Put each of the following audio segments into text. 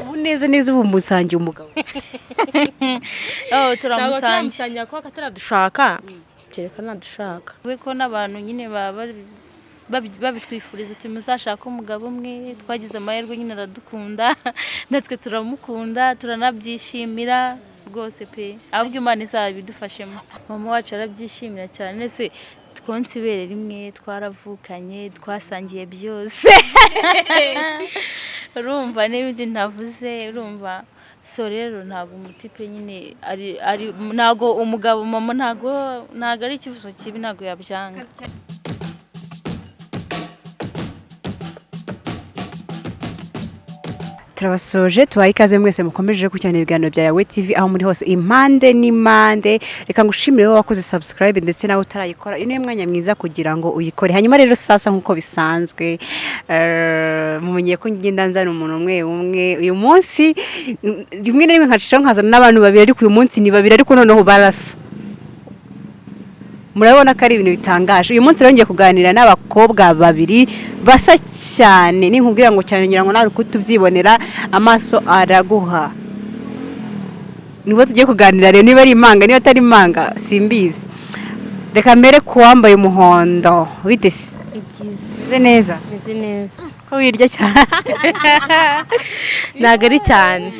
Ubu neza neza ubu musangiye umugabo? Oh, Ntabwo turamusangiye. Turamusangira kuko ataradushaka, kereka nadushaka. We ko n'abantu nyine baba babitwifuriza uti muzashake umugabo umwe. Twagize amahirwe nyine aradukunda, natwe turamukunda, turanabyishimira rwose pe. Ahubwo Imana izabidufashemo. Mama wacu arabyishimira cyane. Ese twonse ibere rimwe, twaravukanye, twasangiye byose, urumva n'ibindi ntavuze, urumva. So rero ntabwo umutipe nyine ari ntabwo umugabo mama ntabwo ari ikibazo kibi, ntabwo yabyanga. Turabasoje, tubaye ikaze mwese mukomeje gukurikirana ibiganiro bya Yawe TV aho muri hose, impande n'impande. Reka ngushimire wowe wakoze subscribe, ndetse nawe utarayikora, uyu ni mwanya mwiza kugira ngo uyikore. Hanyuma rero sasa nk'uko bisanzwe, mumenye ko ngenda nzana umuntu umwe umwe. Uyu munsi rimwe na rimwe nkacishaho nkazana n'abantu babiri, ariko uyu munsi ni babiri, ariko noneho barasa. Murabona ko ari ibintu bitangaje. Uyu munsi rero ngiye kuganira n'abakobwa babiri basa cyane. Ninkubwira ngo cyane, ngira ngo nawe uri kutubyibonera, amaso araguha. Nibo tugiye kuganira rero, niba ari impanga, niba atari impanga simbizi. Reka mbere ku wambaye umuhondo. Bite se? Ni byiza. Meze neza? Meze neza. Ko wirya cyane? Ntabwo ari cyane.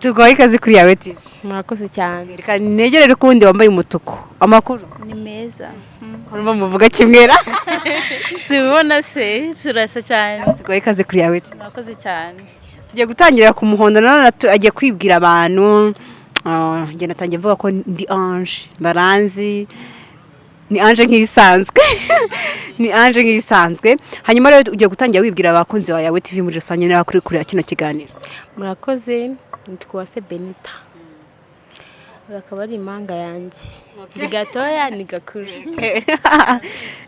Tuguhaye ikaze kuri Yawe TV. Murakoze cyane. Reka negerere ku wundi wambaye umutuku. Amakuru? Ni meza. Ko numva muvuga kimwera? Sibibona se, turasa cyane. Tuguhaye ikaze kuri Yawe TV. Murakoze cyane. Tugiye gutangira ku muhondo nanone, agiye kwibwira abantu. Njye natangiye mvuga ko ndi Ange, baranzi, ni Ange nk'ibisanzwe, ni Ange nk'ibisanzwe. Hanyuma rero ugiye gutangira wibwira abakunzi ba Yawe TV muri rusange n'abakuri kureba kino kiganiro. Murakoze. Nitwa Uwase Benita, akaba ari impanga yanjye, ni gatoya ni gakuru.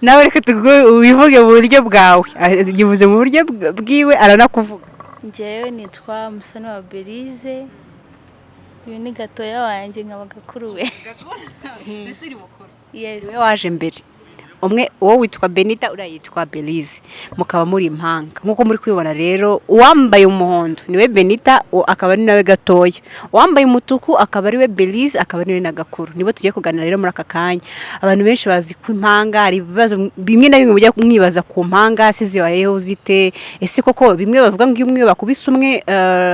Nawe reka wivuge mu buryo bwawe. Yivuze mu buryo bwiwe, aranakuvuga. Njyewe nitwa Musoni wa Belize, uyu ni gatoya wanjye, nkaba gakuru we. Yes. Niwe waje mbere. Umwe uwo witwa Benita, uriya yitwa Belize, mukaba muri impanga nk'uko muri kwibona. Rero uwambaye umuhondo niwe Benita, uwo akaba ari nawe gatoya. Uwambaye umutuku akaba ari we Belize, akaba ari we na gakuru. Nibo tugiye kuganira rero muri aka kanya. Abantu benshi bazi ko impanga hari ibibazo bimwe na bimwe mujya mwibaza ku mpanga. Se zibayeho zite? Ese koko bimwe bavuga ngo iyo umwe bakubise umwe,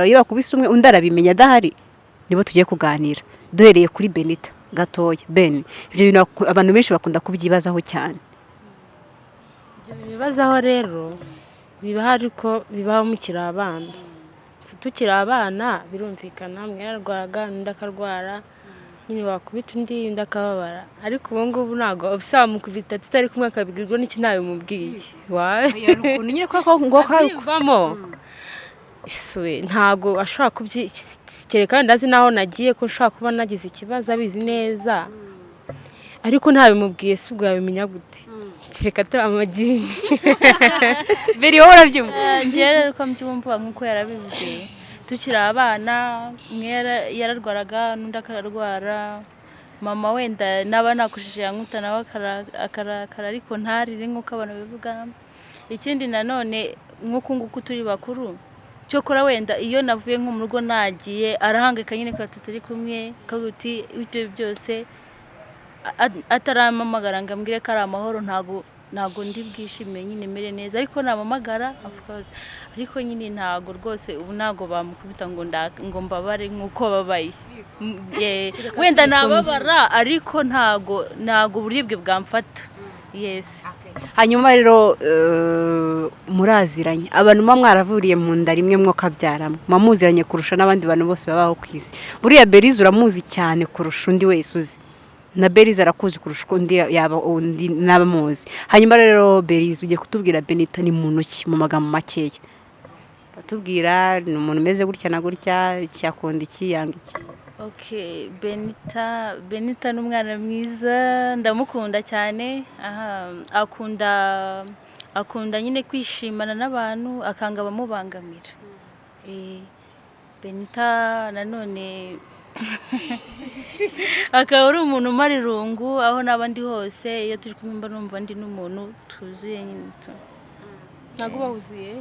iyo bakubise umwe undi arabimenya adahari? Nibo tugiye kuganira, duhereye kuri Benita gatoya. Ben, ibyo bintu abantu benshi bakunda kubyibazaho cyane. Ibyo bibazaho rero bibaho, ariko bibaho mukiri abana. Si tukiri abana, birumvikana, umwe yararwaraga undi akarwara nyine, wakubita undi, undi akababara. Ariko ubu ngubu ntabwo ubusa wamukubita tutari kumwe akabwirwa n'iki ntabimubwiye wawe. Ukuntu nyine koko ngo Abyiyumvamo. Iswe ntabwo ashobora kubyi, kereka wenda azi n'aho nagiye, ko nshobora kuba nagize ikibazo, abizi neza, ariko ntabimubwiye si ubwo yabimenya gute? Kereka atari amagini. Beri, wowe urabyumva? Njyewe rero uko mbyumva, nk'uko yarabivuze, tukiri abana umwe yararwaraga n'undi akarwara. Mama wenda naba nakushije yankuta nawe akarakara, ariko ntarire nk'uko abantu bivuga. Ikindi nanone, nk'uku nguku turi bakuru, cyokora wenda iyo navuye nko mu rugo nagiye, arahangayika nyine ko tutari kumwe, akavuga uti ibyo byose atarampamagara ngo ambwire ko ari amahoro, ntabwo ndi bwishime nyine mere neza. Ariko nampamagara, of course. Ariko nyine ntabwo rwose ubu ntabwo bamukubita ngo mbabare nk'uko babaye. Wenda nababara, ariko ntabwo uburibwe bwamfata, yes. Hanyuma rero muraziranye, abantu muba mwaravuriye mu nda rimwe mwokabyaramo, muba muziranye kurusha n'abandi bantu bose babaho ku isi. Buriya Berize uramuzi cyane kurusha undi wese uzi, na Berize arakuzi kurusha uko undi yaba undi n'abamuzi. Hanyuma rero Berize, ugiye kutubwira Benita ni muntu ki mu magambo makeya. Batubwira ni umuntu umeze gutya na gutya, cyakunda iki, yanga iki. Okay, Benita ni umwana mwiza, ndamukunda cyane. Aha, akunda nyine kwishimana n'abantu, akanga abamubangamira. Benita nanone akaba ari umuntu umara irungu aho naba ndi hose. Iyo turi kumwe mba numva ndi n'umuntu tuzuye nyine tu. Ntabwo uba wuzuye.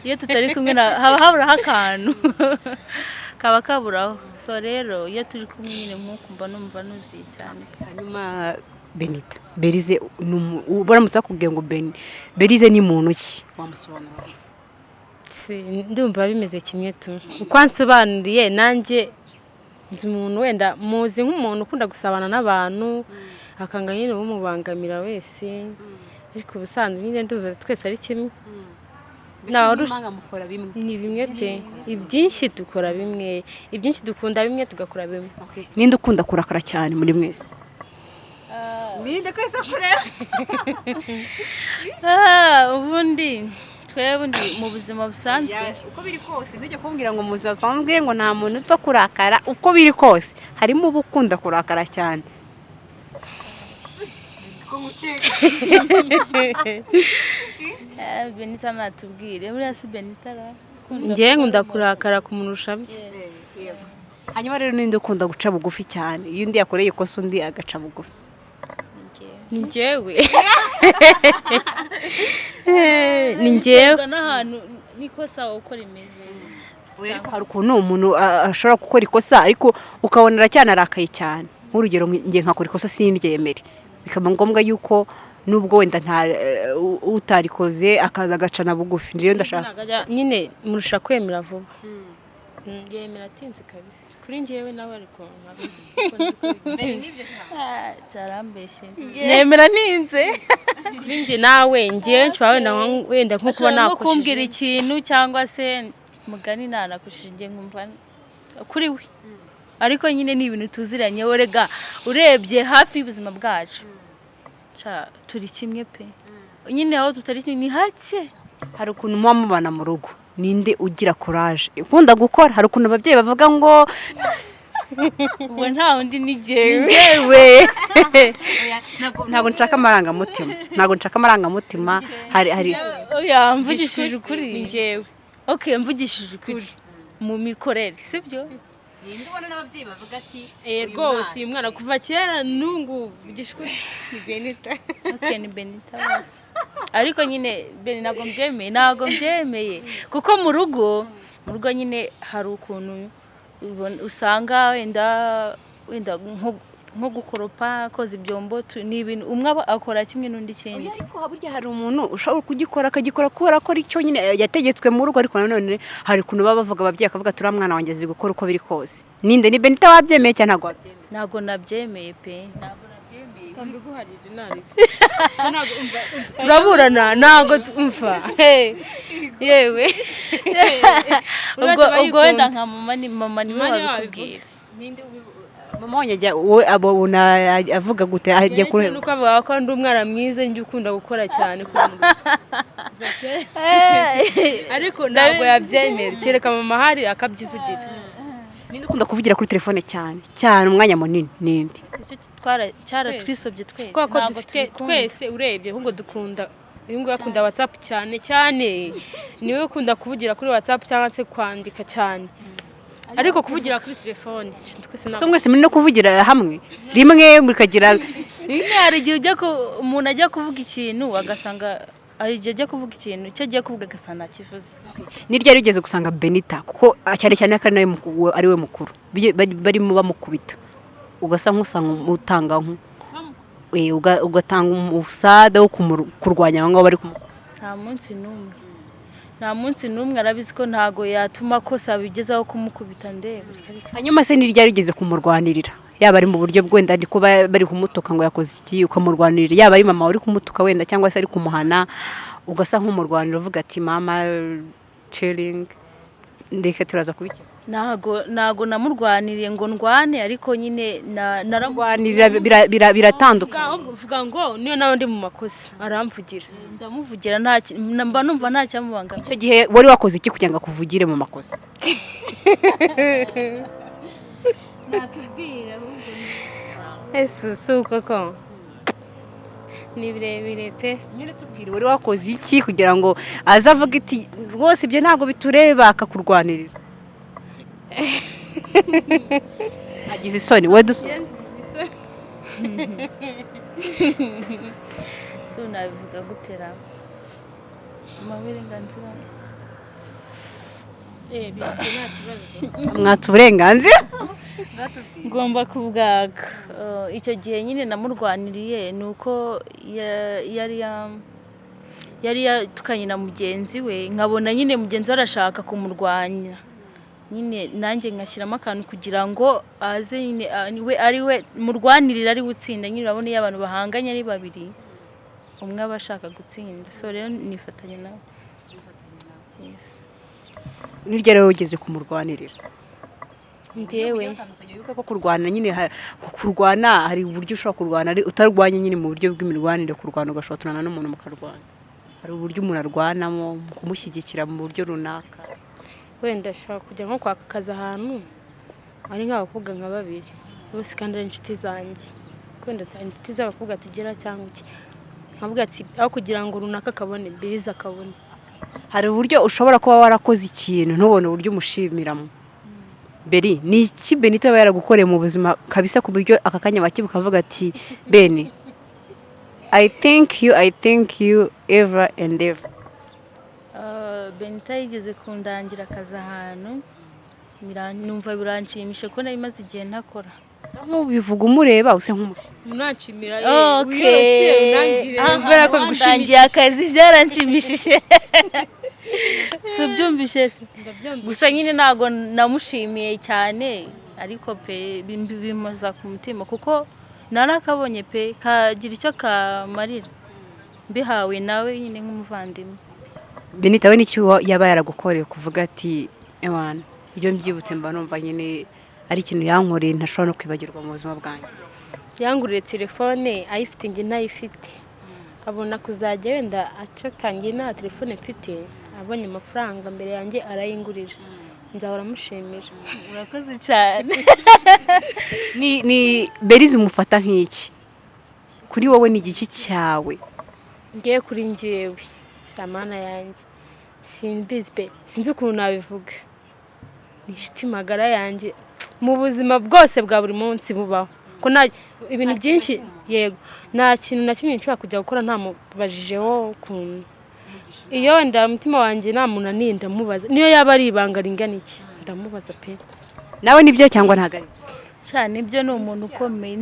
Iyo tutari kumwe haba haburaho akantu, kaba kaburaho. So rero iyo turi kumwe nyine nk'uku mba numva nuzuye cyane. Hanyuma Benita, Berize baramutse bakubwiye ngo Berize ni muntu ki, wamusobanura gute? Ndumva bimeze kimwe tu uko ansobanuriye. Nanjye nzi umuntu, wenda muzi nk'umuntu ukunda gusabana n'abantu, akanga nyine umubangamira wese, ariko ubusanzwe nyine ndumva twese ari kimwe. Mbese mukora bimwe? Ni bimwe pe. Ibyinshi dukora bimwe, ibyinshi dukunda bimwe, tugakora bimwe. Ninde ukunda kurakara cyane muri mwese? Ninde kwese kureba? Ubundi twebwe mu buzima busanzwe Uko biri kose, ntujye kumbwira ngo mu buzima busanzwe ngo nta muntu upfa kurakara. Uko biri kose harimo uba ukunda kurakara cyane. Benita natubwire, buriya si Benita ra? Ngewe nkunda kurakara kumurusha bye. Hanyuma rero ninde ukunda guca bugufi cyane, iyo undi yakoreye ikosa undi agaca bugufi? Ni njyewe, ni njyewe. N'ahantu n'ikosa uko rimeze. Ariko hari ukuntu umuntu ashobora gukora ikosa ariko ukabona aracyanarakaye cyane. Nk'urugero, njye nkakora ikosa sindyemere, bikaba ngombwa yuko nubwo wenda nta utarikoze akaza agacana bugufi. Njyewe ndashaka Nyine murusha kwemera vuba. Yemera atinze kabisa kuri njyewe nawe, ariko ntabwo nzi kuko nzi ko Byarambeshye, nemera ntinze. Kuri njye nawe, njyewe nshobora wenda nko kuba Ashobora nko kumbwira nakoshije ikintu cyangwa se mugani nanakushije, njye nkumva kuri we, ariko nyine ni ibintu tuziranye. Rega urebye hafi y'ubuzima bwacu, turi kimwe pe. Nyine aho tutari kimwe ni hake. Hari ukuntu muba mubana mu rugo, ninde ugira courage, ukunda gukora? Hari ukuntu ababyeyi bavuga ngo Ubwo nta wundi, ni jyewe. Njyewe. Ntabwo nshaka amarangamutima, ntabwo nshaka amarangamutima. Hari Oya, mvugishije ukuri. Ni njyewe. Okay, mvugishije ukuri mu mikorere, sibyo? Ninde ubona n'ababyeyi bavuga ati Rwose uyu mwana kuva kera n'ubu ngubu, mvugisha ukuri, ni Benita. Okay, ni Benita bose. Ariko nyine Beni ntabwo mbyemeye, ntabwo mbyemeye, kuko mu rugo nyine hari ukuntu usanga wenda nko gukoropa, koza ibyombo, ni ibintu umwe aba akora kimwe n'undi ikindi. Oya, ariko burya hari umuntu ushobora kugikora, akagikora kubera ko ari cyo nyine yategetswe mu rugo, ariko nanone hari ukuntu baba bavuga, ababyeyi akavuga turiya mwana wanjye azi gukora uko biri kose. Ninde? Ni Benita wabyemeye cyangwa ntabwo wabyemeye? Ntabwo nabyemeye pe, ntabwo nabyemeye. Mbiguharire nari turaburana, ntabwo umva. Hey, yewe. Ubwo wenda nka mama, ni mama niwe Mama niwe wabikubwira. Mama wanjye ajya wowe abona avuga gute, ajya kuri Nuko avuga ko ndi umwana mwiza, njye ukunda gukora cyane kumurusha. Ariko ntabwo yabyemera kereka mama ahari akabyivugira. Ninde ukunda kuvugira kuri telefone cyane cyane umwanya munini, ninde? Icyo cyaratwisobye twese. Kubera ko Ntabwo dufite tubikunda. Twese urebye ahubwo dukunda uyu nguyu, akunda WhatsApp cyane cyane, niwe ukunda kuvugira kuri WhatsApp cyangwa se kwandika cyane, ariko kuvugira kuri telefone twese Siko ntabwo. Mwese muri no kuvugira hamwe rimwe mukagira Nyine hari igihe ujya ku umuntu ajya kuvuga ikintu, agasanga hari igihe ajya kuvuga ikintu, icyo agiye kuvuga agasanga ntakivuze. Ni ryari ugeze gusanga Benita, kuko cyane cyane ko ari nawe ari we mukuru, barimo bamukubita, ugasa nk'usanga utanga ugatanga umusada wo kurwanya abo ngabo bari kumukubita? Nta munsi n'umwe, nta munsi n'umwe. Arabizi ko ntago yatuma kosa bigezaho kumukubita ndeba. Hanyuma se ni ryari ugeze kumurwanirira, yaba ari mu buryo bwenda ari kuba bari kumutuka ngo yakoze iki, ukamurwanirira, yaba ari mama uri kumutuka wenda cyangwa se ari kumuhana, ugasa nk'umurwanira uvuga ati mama chilling, ndeke turaza kubikemura? Ntago namurwaniriye ngo ndwane, ariko nyine Kurwanirira biratandukanye. Uvuga ngo niyo nawe ndi mu makosa aramvugira. Ndamuvugira, nta mba numva nta cyamubangamira. Icyo gihe wari wakoze iki kugira ngo akuvugire mu makosa? Natubwira. Ese si uko ko ni birebire pe. Nyine tubwire, wari wakoze iki kugira ngo aze avuge iti rwose ibyo ntabwo bitureba, akakurwanirira? Agize isoni we duso. So nabivuga gutera. Mu burenganzira. Bifite, nta kibazo. Mwatse uburenganzira. Ngomba kubwaka. Icyo gihe nyine namurwaniriye ni uko yari yatukanye na mugenzi we, nkabona nyine mugenzi we arashaka kumurwanya, nyine nanjye ngashyiramo akantu kugira ngo aze nyine we ari we murwanirira, ari we utsinda. Nyine urabona iyo abantu bahanganye ari babiri, umwe aba ashaka gutsinda. So rero nifatanya nawe. Yes. Niryo rero wigeze kumurwanirira? Njyewe? Wibuke ko kurwana nyine kurwana hari uburyo ushobora kurwana ari utarwanye nyine mu buryo bw'imirwanire, kurwana ugashotorana n'umuntu mukarwana. Hari uburyo umuntu arwanamo mu kumushyigikira mu buryo runaka. Wenda ashobora kujya nko kwaka akazi ahantu ari nk'abakobwa nka babiri bose kandi ari inshuti zanjye, wenda inshuti z'abakobwa tugira cyangwa iki, nkavuga ati aho kugira ngo runaka akabone, Berize akabone. Hari uburyo ushobora kuba warakoze ikintu ntubone uburyo umushimiramo. Beri, ni iki Benita aba yaragukoreye mu buzima kabisa ku buryo aka kanya wakibuka ukavuga ati: "Beni, I thank you, I thank you ever and ever"? Benita yigeze kundangira akazi ahantu, numva biranshimisha ko nari maze igihe ntakora. Usa nk'ubivuga umureba, usa nk'umushimira. Munanshimira. Okay. Kubera ko Ahantu bigushimishije. wandangiye akazi byaranshimishije, si ubyumvise se? Gusa nyine ntabwo namushimiye cyane, ariko pe bimuza ku mutima kuko narakabonye pe, kagira icyo kamarira mbihawe nawe nyine nk'umuvandimwe. Benita we, n'iki yaba yaragukoreye kuvuga ati: "Ewana, ibyo mbyibutse mba numva nyine ari ikintu yankoreye ntashobora no kwibagirwa mu buzima bwanjye"? Yanguriye telefone ayifite, njye ntayifite, abona kuzajya wenda acatangiye nta telefone mfite, abonye amafaranga mbere yanjye arayingurira. Nzahora mushimira. Urakoze cyane. Ni Berize umufata nk'iki kuri wowe? Ni igiki cyawe? Ngiye kuri njyewe, shamana yanjye, simbizi pe, sinzi ukuntu nabivuga. Ni inshuti magara yanjye mu buzima bwose bwa buri munsi bubaho, ko nta ibintu byinshi, yego, nta kintu na kimwe nshobora kujya gukora ntamubajijeho. Ukuntu iyo wenda umutima wanjye namunaniye, ndamubaza, niyo yaba ari ibanga ringana iki, ndamubaza pe. Nawe nibyo cyangwa ntabwo ari byo? Cyane, ibyo ni umuntu ukomeye.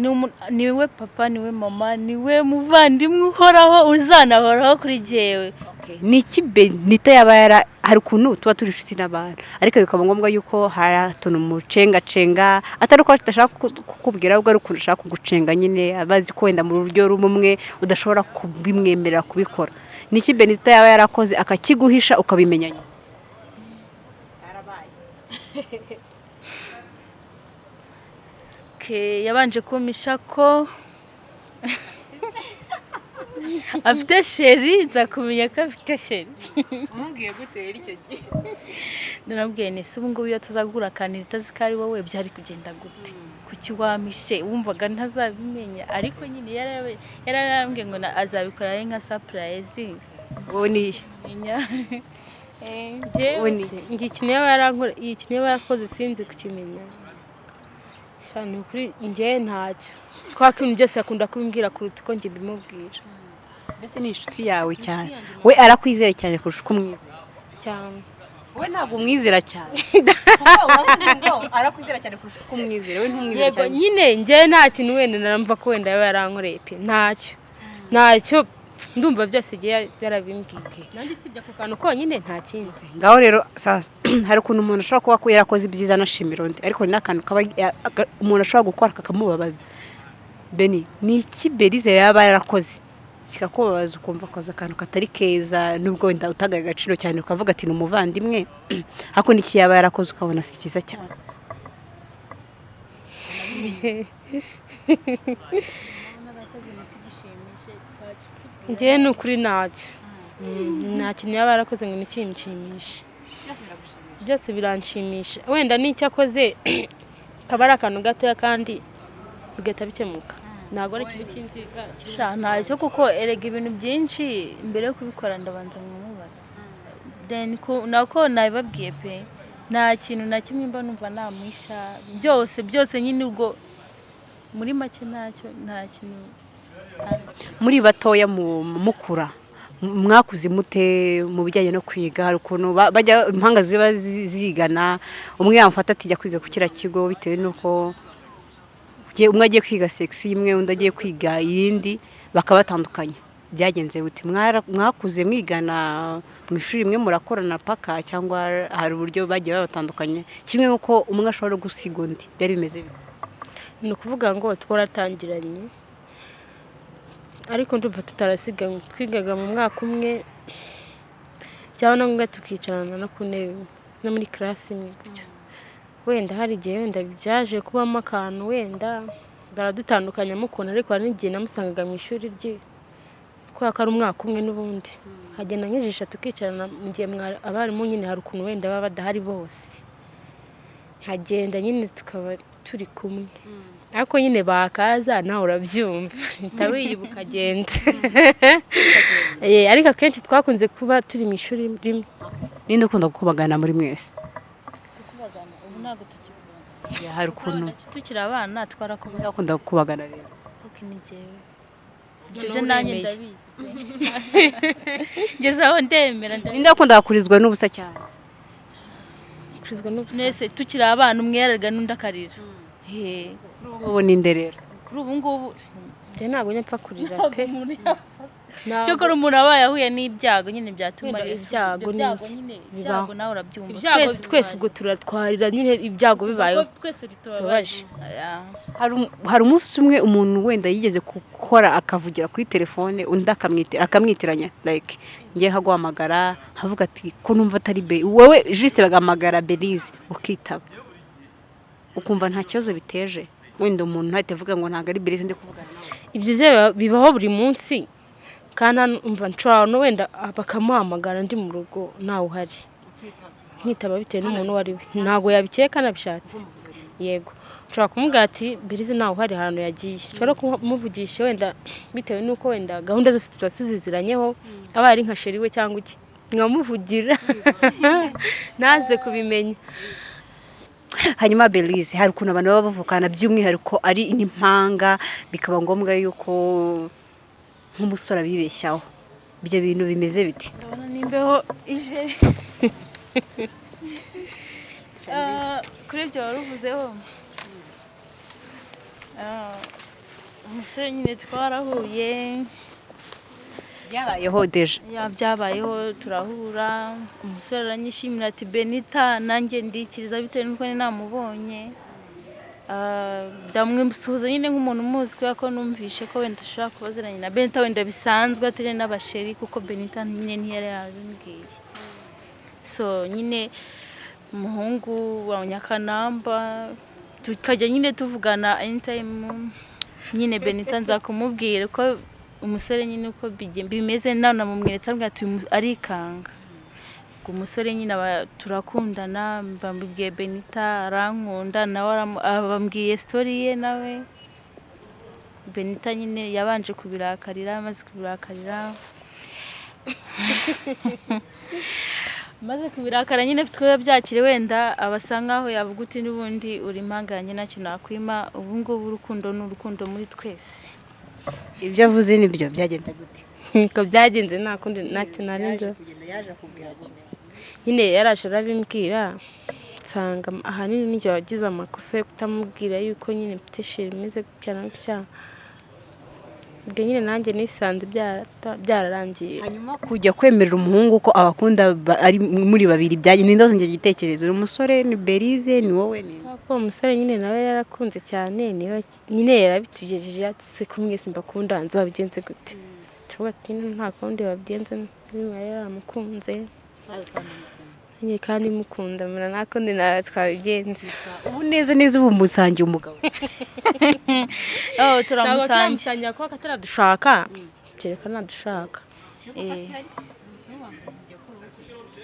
Niwe papa, niwe mama, niwe muvandimwe uhoraho, uzanahoraho kuri jyewe. Ni iki Benita yaba yara, hari ukuntu tuba turi inshuti n'abantu ariko bikaba ngombwa yuko hari utuntu mucengacenga, atari uko adashaka kukubwira, ahubwo ari ukuntu ashaka kugucenga nyine, abazi ko wenda mu buryo rumwe udashobora kubimwemerera kubikora. Ni iki Benita yaba yarakoze akakiguhisha ukabimenya nyuma? Cyarabaye? Yabanje kumpisha ko afite chéri, nza kumenya ko afite chéri. Umubwiye gute rero icyo gihe? Narabwiye nti: "Ese ubu ngubu iyo tuzagura akantu utazi ko ari wowe, byari kugenda gute? Kuki wampishe? Wumvaga ntazabimenya?" Ariko nyine yarambwiye ngo azabikora ari nka surprise. Wowe ni Menya. Wowe ni Njye ikintu yaba yarankore, iyi kintu yaba yarakoze sinzi kukimenya. Sha, ni ukuri njye ntacyo, kubera ko ibintu byose akunda kubimbwira kuruta uko njye mbimubwira. Mbese ni inshuti yawe cyane, we arakwizeye cyane kurusha uko umwizera? Cyane. Wowe ntabwo umwizera cyane, kuko uravuze ngo arakwizera cyane kurusha uko umwizera. We ntumwizera Yego. cyane? Nyine njye nta kintu wenda naramva ko wenda yaba yarankoreye pe, ntacyo, ntacyo. Ndumva byose igihe yarabimbwiye nanjye, usibye ako kantu konyine, nta kindi. Ngaho rero sasa, hari ukuntu umuntu ashobora kuba yarakoze ibyiza anashimira undi, ariko ni n'akantu kaba umuntu ashobora gukora kakamubabaza. Beni, ni iki Berize yaba yarakoze kikakubabaza, ukumva akoze akantu katari keza, nubwo wenda utagaye agaciro cyane ukavuga ati ni umuvandimwe, ariko n'iki yaba yarakoze ukabona si cyiza cyane? Njyewe ni ukuri ntacyo. Nta kintu yaba yarakoze ngo ntikinshimishe, byose biranshimisha. Wenda n'icyo akoze kaba ari akantu gatoya kandi bigahita bikemuka, ntabwo ari ikintu cy'inzika kiri. Sha, ntacyo, kuko erega ibintu byinshi mbere yo kubikora ndabanza nkamubaza. Then nako nabibabwiye pe, nta kintu na kimwe mba numva namwisha, byose byose nyine. Ubwo muri make ntacyo, nta kintu. Muri batoya, mu mukura Mwakuze mute mu bijyanye no kwiga? Hari ukuntu bajya impanga ziba zigana, umwe yamufata ati jya kwiga ku kiriya kigo, bitewe n'uko umwe agiye kwiga section imwe, undi agiye kwiga iyindi, bakaba batandukanye. Byagenze bute? Mwakuze mwigana mu ishuri rimwe, murakorana paka, cyangwa hari uburyo bagiye babatandukanye, kimwe n'uko umwe ashobora gusiga undi? Byari bimeze bite? Ni ukuvuga ngo twaratangiranye, ariko ndumva tutarasiganwe. Twigaga mu mwaka umwe, byaba na ngombwa tukicarana no ku ntebe imwe, no muri class imwe gutyo. Wenda hari igihe wenda byaje kubamo akantu, wenda baradutandukanyamo ukuntu, ariko hari n'igihe namusangaga mu ishuri rye, kubera ko ari umwaka umwe n'ubundi, nkagenda nkijisha tukicarana mu gihe abarimu nyine hari ukuntu wenda baba badahari bose, nkagenda nyine tukaba turi kumwe. Ariko nyine bakaza, nawe urabyumva, uhita wiyibuka ukagenda. Ariko akenshi twakunze kuba turi mu ishuri rimwe. Ninde ukunda gukubagana muri mwese? Gukubagana ubu ntabwo tukikubagana. Yeah, hari ukuntu Tukiri abana twarakubagana. Ninde akunda gukubagana rero? Kuko ni jyewe. Noneho Ibyo nanjye uremeye. ndabizi pe. Ngeze aho ndemera, ndabizi. Ninde akunda kurizwa n'ubusa cyane? Kurizwa n'ubusa. Nese tukiri abana, umwe yararira n'undi akarira. He. Kuri ubu ngubu ninde rero? Kuri ubu ngubu Njye ntabwo njya mpfa kurira pe. Umuntu Ntabwo- cyokora umuntu abaye ahuye n'ibyago nyine byatuma Wenda arira. ibyago Ibyo byago ni iki? nyine, Bibaho. ibyago nawe urabyumva. Ibyago twese ubwo turatwarira nyine, ibyago bibayeho. Kuko twese bitubabaje. Yeah. Hari umunsi umwe umuntu wenda yigeze gukora akavugira kuri telefone, undi akamwitiranya, like ngiye nkaguhamagara nkavuga ati ko numva atari be wowe, juste bagahamagara Belize ukitaba, ukumva nta kibazo biteje, wenda umuntu ntahite avuga ngo ntabwo ari Belize ndi kuvugana nawe? Ibyo byo bibaho buri munsi, kandi hano umva nshobora no wenda bakamuhamagara ndi mu rugo ntawe uhari, nkitaba bitewe n'umuntu uwo ari we. Ntabwo yabikeka anabishatse. Yego, nshobora kumubwira ati Belize ntawe uhari, ahantu yagiye. Nshobora kumuvugisha wenda bitewe n'uko wenda gahunda zose tuba tuziziranyeho, aba ari nka chéri we cyangwa iki, nkamuvugira ntaze kubimenya. Hanyuma Belize, hari ukuntu abantu baba bavukana, by'umwihariko ari n'impanga, bikaba ngombwa yuko nk'umusore abibeshyaho. Ibyo bintu bimeze bite? Ndabona n'imbeho ije. Kuri ibyo wari uvuzeho, umusore nyine twarahuye. Byabayeho déjà? Yeah, byabayeho, turahura, umusore aranyishimira ati Benita, nanjye ndikiriza bitewe n'uko nari namubonye. Ndamusuhuza nyine nk'umuntu umuzi, kubera ko numvishe ko wenda ashobora kuba aziranye na Benita wenda bisanzwe, atari n'aba chéri, kuko Benita nyine ntiyari yabimbwiye. So nyine umuhungu wa Nyakanamba, tukajya nyine tuvugana anytime. Nyine Benita nza kumubwira ko umusore nyine uko bimeze, nanamumweretse, ambwira ati arikanga. Ubwo umusore nyine turakundana, mbabwiye Benita arankunda, nawe abambwiye story ye nawe. Benita nyine yabanje kubirakarira, amaze kubirakara nyine twe byakire, wenda abasa nkaho yavuga uti n'ubundi uri impanga yanjye, ntacyo nakwima. Ubu ngubu urukundo ni urukundo muri twese. Ibyo avuze nibyo? Byagenze gute? Niko byagenze, nta kundi, ntacyo nari nzi. Kugenda yaje akubwira gute? Nyine yaraje arabimbwira, nsanga ahanini nijye wagize amakosa yo kutamubwira yuko nyine mfite chéri imeze gutya na gutya. Ubwo nyine nanjye nisanze byararangiye. Hanyuma kujya kwemerera umuhungu ko abakunda ari muri babiri, byagenze ninde wazanye icyo gitekerezo? Uyu musore ni Belize, ni wowe, ni Kubera ko uwo musore nyine nawe yarakunze cyane, niba nyine yarabitugejeje ati se ko mwese mbakunda nzabigenze gute? Tuvuga ati nyine nta kundi babigenza, niba yari yaramukunze nyine kandi mukunda, mbona nta kundi nawe twabigenza. Ubu neza neza ubu musangiye umugabo? Oh, Ntabwo turamusangiye. turamusangira kuko ataradushaka, kereka nadushaka.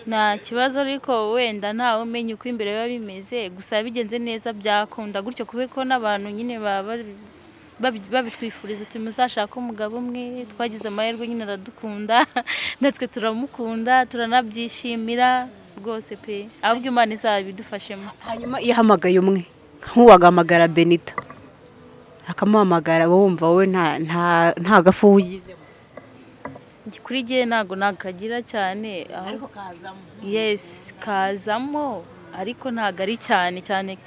Nta kibazo, ariko wenda ntawe umenya uko imbere biba bimeze. Gusa bigenze neza byakunda gutyo, kubera ko n'abantu nyine baba babitwifuriza uti muzashake umugabo umwe. Twagize amahirwe nyine aradukunda, natwe turamukunda, turanabyishimira rwose pe, ahubwo Imana izabidufashemo. Hanyuma iyo ahamagaye umwe, nk'uwagahamagara Benita akamuhamagara, wowe wumva wowe nta gafu wigizemo? Kuri jye ntabwo nakagira cyane, Ariko kazamo? Yes, kazamo, ariko ntabwo ari cyane cyane.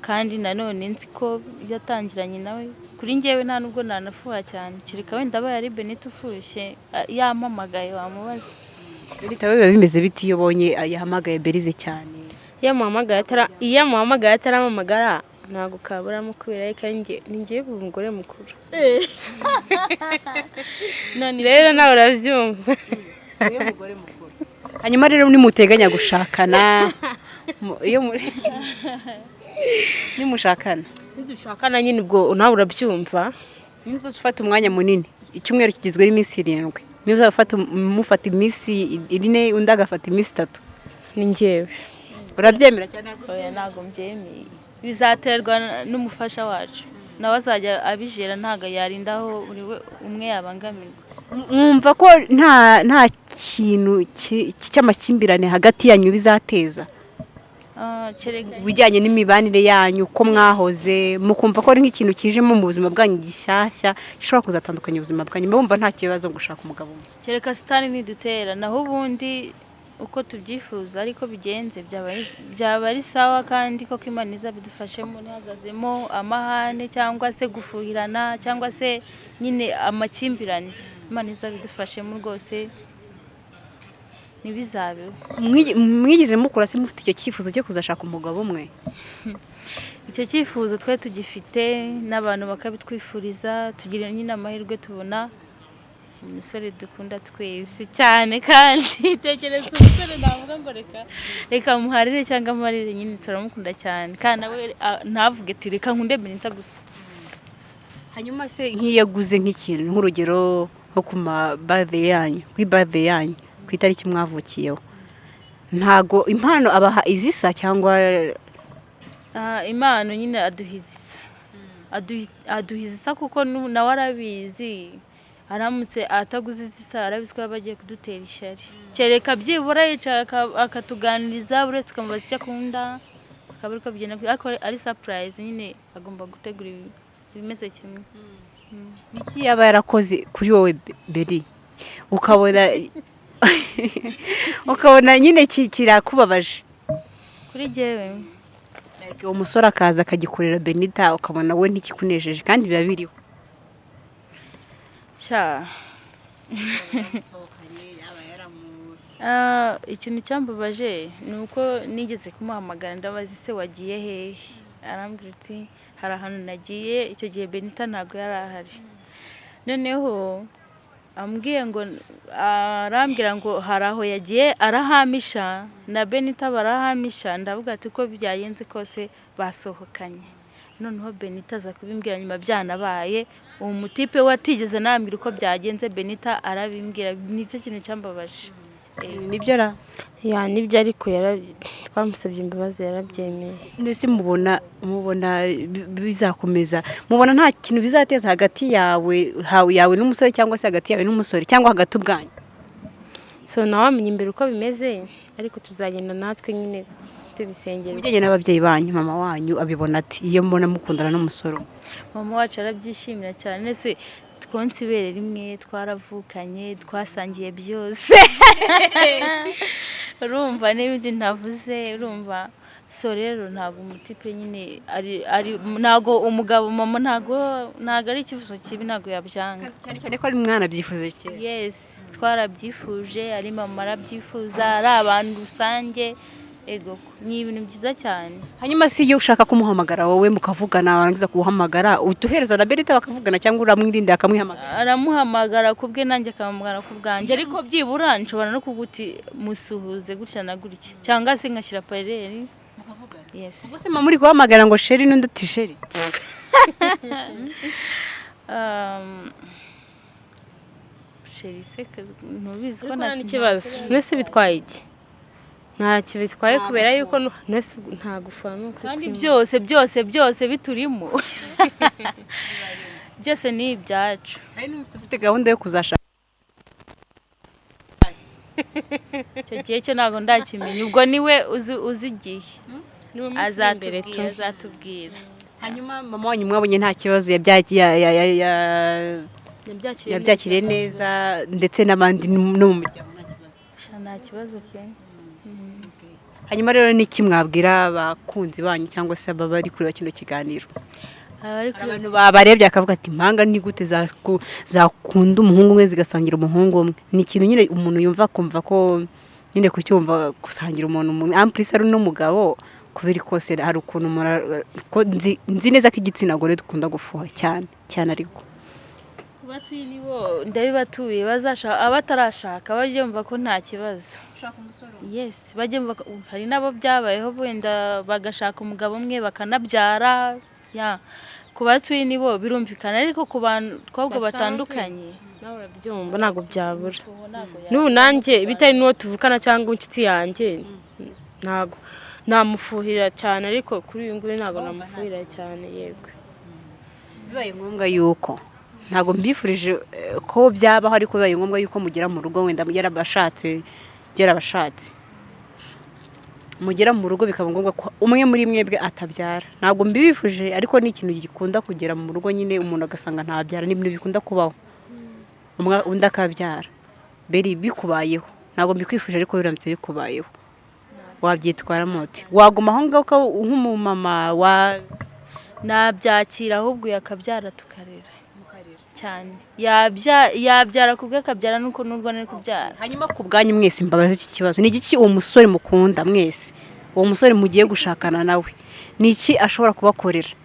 Kandi nanone nzi ko yatangiranye nawe. Kuri njyewe nta nubwo nanafuha cyane, kereka wenda abaye ari Benita ufushye, yampamagaye wamubaza. Benita, we biba bimeze biti iyo ubonye yahamagaye Berize cyane? Iyo amuhamagaye ataramamagara, ntabwo kaburamo, kubera ko ni njye umugore mukuru. None rero nawe urabyumva. Mugore mukuru. Hanyuma rero nimuteganya gushakana, iyo nimushakana, Nidushakana nyine, ubwo nawe urabyumva. Nizo ufata umwanya munini. Icyumweru kigizwe n'iminsi 7, nizo uzafata mufata iminsi 4, undi agafata iminsi 3. Ni njyewe. Urabyemera cyane? Oya, ntabwo mbyemeye. Bizaterwa n'umufasha wacu, nawe azajya abijera, ntabwo yarinda aho buri we umwe yabangamirwa. Mwumva ko nta kintu cy'amakimbirane hagati yanyu bizateza? Kereka Ibijyanye n'imibanire yanyu, ko mwahoze mukumva ko ari nk'ikintu kijemo mu buzima bwanyu gishyashya gishobora kuzatandukanya ubuzima bwanyu, mba nta kibazo gushaka umugabo umwe? Kereka sitani nidutera, naho ubundi uko tubyifuza ariko bigenze byaba ari sawa. Kandi koko Imana izabidufashemo, ntihazazemo amahane cyangwa se gufuhirana cyangwa se nyine amakimbirane. Imana izabidufashemo rwose, ntibizabeho. Mwigeze mukura se mufite icyo cyifuzo cyo kuzashaka umugabo umwe? Icyo cyifuzo twari tugifite, n'abantu bakabitwifuriza. Tugira nyine amahirwe tubona umusore dukunda twese cyane. Kandi tekereza umusore navuga ngo reka reka muharire cyangwa amarire, nyine turamukunda cyane, kandi nawe ntavuge ati reka nkunde Benita gusa. Hanyuma se nk'iyo aguze nk'ikintu, nk'urugero nko ku ma birthday yanyu, kuri birthday yanyu, ku itariki mwavukiyeho, ntago impano abaha izisa cyangwa? Impano nyine aduha izisa. Aduha izisa kuko nawe arabizi, aramutse ataguze izisa arabizi ko yaba agiye kudutera ishyari. Kereka byibura yicara akatuganiriza, uretse ukamubaza icyo akunda, akaba ariko bigenda, ariko ari surprise nyine agomba gutegura ibimeze kimwe. Niki yaba yarakoze kuri wowe Beri, ukabona nyine kirakubabaje? Kuri jyewe? Like, umusore akaza akagikorera Benita, ukabona we ntikikunejeje, kandi biba biriho. Sha, ikintu cyambabaje ni uko nigeze kumuhamagara, ndabaza ese wagiye hehe, arambwira ati hari ahantu nagiye. Icyo gihe Benita ntabwo yari ahari. Noneho ambwiye ngo, arambwira ngo hari aho yagiye arahamisha, na Benita barahamisha. Ndavuga ati uko byagenze kose basohokanye. Noneho Benita aza kubimbwira nyuma byanabaye. Uwo mutipe we atigeze anambwira uko byagenze, Benita arabimbwira. Nicyo kintu cyambabaje. Nibyo ra? Yeah, nibyo, ariko twamusabye imbabazi yarabyemeye. Ndetse mubona bizakomeza? Mubona nta kintu bizateza hagati yawe n'umusore, cyangwa se hagati yawe n'umusore, cyangwa hagati ubwanyu? So nawe wamenya imbere uko bimeze, ariko tuzagenda natwe nyine tubisengera. Ibijyanye n'ababyeyi banyu, mama wanyu abibona ati iyo mbona mukundana n'umusore umwe? Mama wacu arabyishimira cyane. Ese twonse ibere rimwe, twaravukanye, twasangiye byose, urumva n'ibindi ntavuze, urumva. So rero ntabwo umutipe nyine ari ntabwo umugabo, mama ntabwo ari icyifuzo kibi, ntabwo yabyanga. Cyane cyane ko ari umwana byifuje kera. Yes, twarabyifuje, ari mama arabyifuza, ari abantu rusange. Ego, ni ibintu byiza cyane. Hanyuma si iyo ushaka kumuhamagara wowe mukavugana, warangiza kuwuhamagara uduhereza na Berita bakavugana, cyangwa uramwirinda akamwihamagara? Aramuhamagara ku bwe, nanjye akamuhamagara ku bwanjye, ariko byibura nshobora no kuguti musuhuze gutya na gutya, cyangwa se ngashyira parleur. Yes. Ubwo se mama muri guhamagara ngo chéri, n'undi ati chéri? Chéri se ntubizi ko Ariko nta n'ikibazo. Mbese bitwaye iki? Ntacyo bitwaye, kubera yuko mbese nta gufuha ni ukuri Kandi kw'Imana. byose byose byose biturimo, byose ni ibyacu. Hari n'umunsi ufite gahunda yo kuzashaka? Icyo gihe cyo ntabwo ndakimenya, ubwo niwe uzi igihe. Ni mu minsi iri imbere Azatubwira. tu. Azatubwira. Hanyuma mama wanyu mwabonye nta kibazo yabyaye ya Yabyakiriye. Yabyakiriye neza, ndetse n'abandi no mu miryango nta kibazo? Sha, nta kibazo pe. Hanyuma rero niki mwabwira abakunzi banyu cyangwa se ababa bari kureba kino kiganiro? Abari Hari abantu babarebye akavuga ati: "Impanga ni gute zakunda umuhungu umwe, zigasangira umuhungu umwe?" Ni ikintu nyine umuntu yumva akumva ko nyine kucyumva, gusangira umuntu umwe, en plus ari n'umugabo, kubera kose hari ukuntu umuntu ko nzi neza ko igitsina gore dukunda gufuha cyane cyane, ariko Kubatuye nibo ndabibatuye, bazashaka, abatarashaka bajye bumva ko nta kibazo. Yes, bajye bumva ko hari n'abo byabayeho, wenda bagashaka umugabo umwe bakanabyara. Ya, ku batuye nibo birumvikana, ariko ku bakobwa Basanzwe. batandukanye Nawe urabyumva, ntabwo byabura. Ubu ntabwo N'ubu nanjye bitari n'uwo tuvukana cyangwa inshuti yanjye, ntabwo namufuhira cyane, ariko kuri uyu nguyu ntabwo namufuhira cyane, yego. Bibaye ngombwa yuko, ntabwo mbifurije ko byabaho, ariko bibaye ngombwa yuko mugera mu rugo, wenda yarabashatse, mugera mu rugo bikaba ngombwa ko umwe muri mwebwe atabyara, ntabwo mbibifuje, ariko ni ikintu gikunda kugera mu rugo nyine umuntu agasanga ntabyara. Ni ibintu bikunda kubaho, umwe undi akabyara. Beri bikubayeho, ntabwo mbikwifuje, ariko biramutse bikubayeho wabyitwaramo ute? Waguma aho ngaho nk'umumama wa Nabyakira, ahubwo yakabyara tukarera cyane. Yabyara kubwe, akabyara nuko n'urwo nari kubyara. Hanyuma ku bwanyu mwese, mbabaza iki kibazo: ni igiki uwo musore mukunda mwese, uwo musore mugiye gushakana nawe, ni iki ashobora kubakorera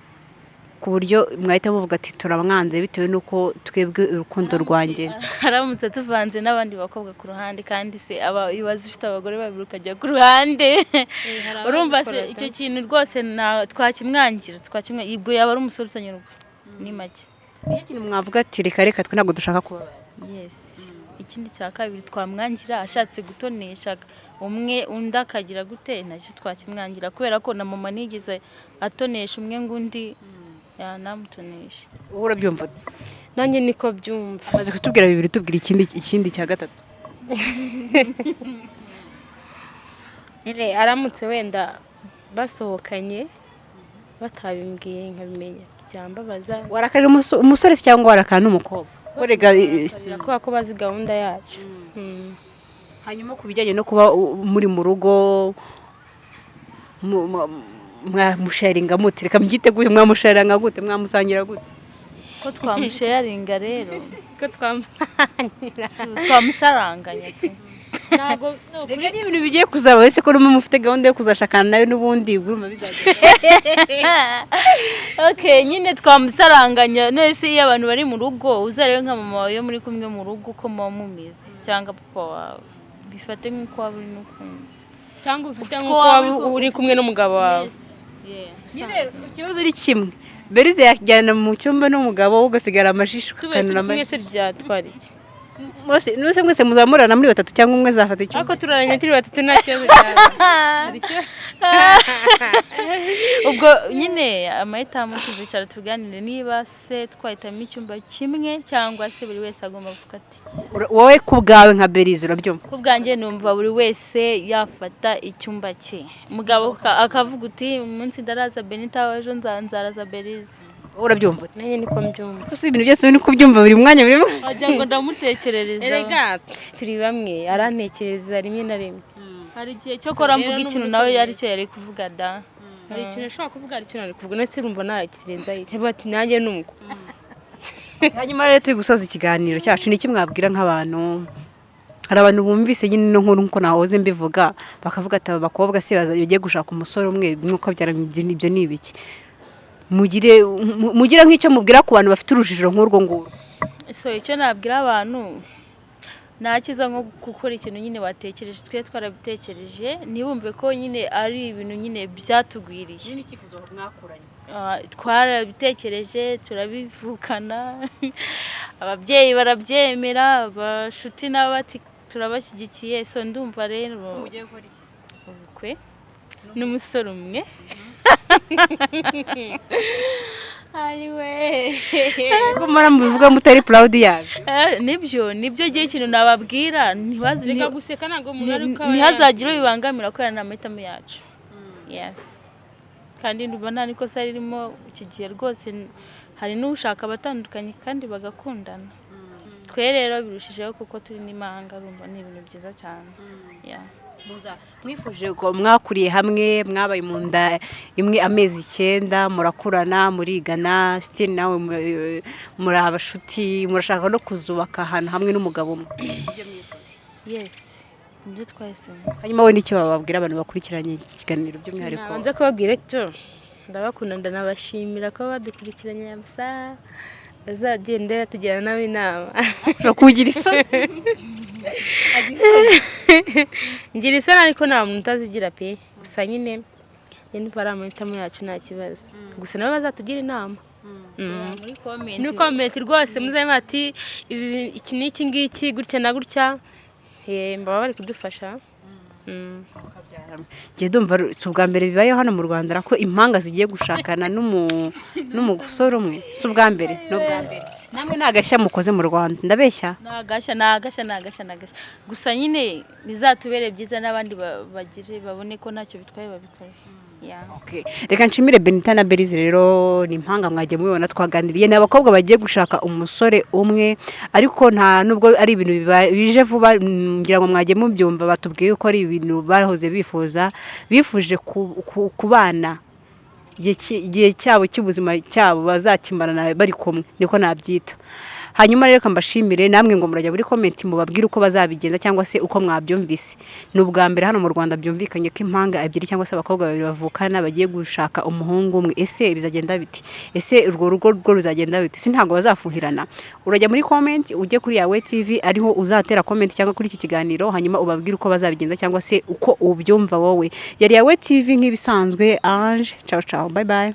ku buryo mwahita muvuga ati: "Turamwanze bitewe n'uko twebwe urukundo rwanjye"? Aramutse tuvanze n'abandi bakobwa ku ruhande, kandi se aba ibaze ufite abagore babiri ukajya ku ruhande, urumva se icyo kintu rwose twakimwangira, ubwo yaba ari umusore utanyurwa, ni make. Nicyo kintu mwavuga ati: "Reka reka, twe ntabwo dushaka kubabaza"? Yes. Ikindi cya kabiri twamwangira, ashatse gutonesha umwe undi akagira gute, nacyo twakimwangira, kubera ko na mama nigeze atonesha umwe ngo undi yanamutonesha. Wowe urabyumva ute? Nanjye niko byumva. Amaze kutubwira bibiri, tubwira ikindi cya gatatu. Nyine aramutse wenda basohokanye batabimbwiye nkabimenya, byambabaza. Warakarira umusore se cyangwa warakara n'umukobwa? Ko rega Kubera ko bazi gahunda yacu. Hanyuma ku bijyanye no kuba muri mu rugo, mwamusharinga mute? Reka mbyiteguye, mwamusharinga gute, mwamusangira gute? Ko twamusharinga rero? Ko twamusangira? Twamusaranganya tu. Ntabwo Reka, ni ibintu bigiye kuzaba wese ko n'umwe mufite gahunda yo kuzashakana nawe n'ubundi, urumva bizagenda. Okay, nyine twamusaranganya. None se iyo abantu bari mu rugo, uzarebe nka mama wawe iyo muri kumwe mu rugo uko muba mumeze, cyangwa papa wawe, bifate nk'uko waba uri n'ukunze Cyangwa ufite Ufite nk'uko uko waba waba uri kumwe n'umugabo wawe. Yes, yeah. Nyine ikibazo ari kimwe, Berize yajyana mu cyumba n'umugabo we, ugasigara amajisho Tubaye ukakanura turi kumwe se amajisho. Byatwara iki? Mwese mwese muzamurana muri batatu cyangwa umwe azafata icyumba? Ariko turaranye turi batatu, nta kibazo cyane. Hari ikibazo? Ubwo nyine amahitamo tuzicara tuganire niba se twahitamo icyumba kimwe cyangwa se buri wese agomba gufata iki. Wowe ku bwawe nka Berize urabyumva? Ku bwanjye numva buri wese yafata icyumba cye, umugabo akavuga uti: "Umunsi ndaraza Benita, ejo nzaraza Berize." Wowe urabyumva ute? Nanjye niko mbyumva. Gusa ibintu byose uri kubyumva buri mwanya, buri mwanya. Wagira ngo ndamutekerereza. Erega turi bamwe, arantekereza rimwe na rimwe. Hari igihe cyo kora mvuga Rero ikintu n'ubundi nawe uko yari cyo yari kuvuga da. Hari ikintu ashobora kuvuga, hari ikintu ari kuvuga ndetse urumva nta kirenza cyangwa ati nanjye nuko. Hanyuma rero turi gusoza ikiganiro cyacu, ni iki mwabwira nk'abantu? Hari abantu bumvise nyine ino nkuru nkuko nahoze mbivuga, bakavuga ati: "Aba bakobwa se bagiye gushaka umusore umwe, mwuko byara ibyo ni ibiki?" Mugire nk'icyo mubwira ku bantu bafite urujijo nk'urwo ngurwo. So icyo nabwira abantu, nta cyiza nko gukora ikintu nyine watekereje. Twe twarabitekereje, ntibumve ko nyine ari ibintu nyine byatugwiriye. N'icyifuzo mwakuranye. Twarabitekereje, turabivukana, ababyeyi barabyemera, abashuti nabo bati turabashyigikiye. So ndumva rero Mugiye gukora iki? Ubukwe n'umusore umwe. Ayiwe! Ko mara mubivuga mutari proud yabyo? Nibyo gihe ikintu nababwira ntibazi Reka guseka, ntabwo umuntu ari uko aba ntihazagire uwo bibangamira kubera ni amahitamo yacu. Yes, kandi ndumva nta n'ikosa ririmo iki gihe rwose. Hari n'ushaka abatandukanye kandi bagakundana. Twe rero birushijeho kuko turi n'impanga, urumva ni ibintu byiza cyane. Yeah. Mwifuje ko mwakuriye hamwe, mwabaye mu nda imwe amezi 9, murakurana, murigana, still nawe muri abashuti, murashaka no kuzubaka ahantu hamwe n'umugabo umwe. Yes, nibyo twahisemo. Hanyuma we n'icyo bababwira abantu bakurikiranye iki kiganiro by'umwihariko? Nabanza kubabwira cyo ndabakunda, ndanabashimira kuba badukurikiranye aya masaha, bazagende batugira nabo inama. Ushobora kugira isoni. Ngira isoni, ariko nta muntu utazigira pe. Gusa nyine niba ari amahitamo yacu nta kibazo, gusa nabo bazatugira inama. Muri comment. Muri comment rwose muzabe bati ibi iki n'iki ngiki, gutya na gutya. Baba bari kudufasha. Njye ndumva si ubwa mbere bibayeho hano mu Rwanda ko impanga zigiye gushakana n'umusore umwe. Si ubwa mbere, ni ubwa mbere. Namwe ni agashya mukoze mu Rwanda, ndabeshya? Ni agashya, ni agashya, ni agashya, ni agashya. Gusa nyine bizatubere byiza n'abandi bagire babone ko ntacyo bitwaye, babikore. Yeah. Okay. Reka nshimire Benita na Berize. Rero ni impanga mwagiye mubibona twaganiriye, ni abakobwa bagiye gushaka umusore umwe, ariko nta nubwo ari ibintu bije vuba. Ngira ngo mwagiye mubyumva, batubwiye ko ari ibintu bahoze bifuza, bifuje kubana igihe cyabo cy'ubuzima cyabo bazakimarana bari kumwe, niko nabyita. Hanyuma rero reka mbashimire namwe, ngo murajya muri comment mubabwire uko bazabigenza cyangwa se uko mwabyumvise. Ni ubwa mbere hano mu Rwanda byumvikanye ko impanga ebyiri cyangwa se abakobwa babiri bavukana bagiye gushaka umuhungu umwe. Ese bizagenda bite? Ese urwo rugo rwo ruzagenda bite? Si ntabwo bazafuhirana? Urajya muri comment, ujye kuri Yawe TV, ariho uzatera comment cyangwa kuri iki kiganiro, hanyuma ubabwire uko bazabigenza cyangwa se uko ubyumva wowe. Yari Yawe TV nk'ibisanzwe. Ange, ciao ciao, bye bye.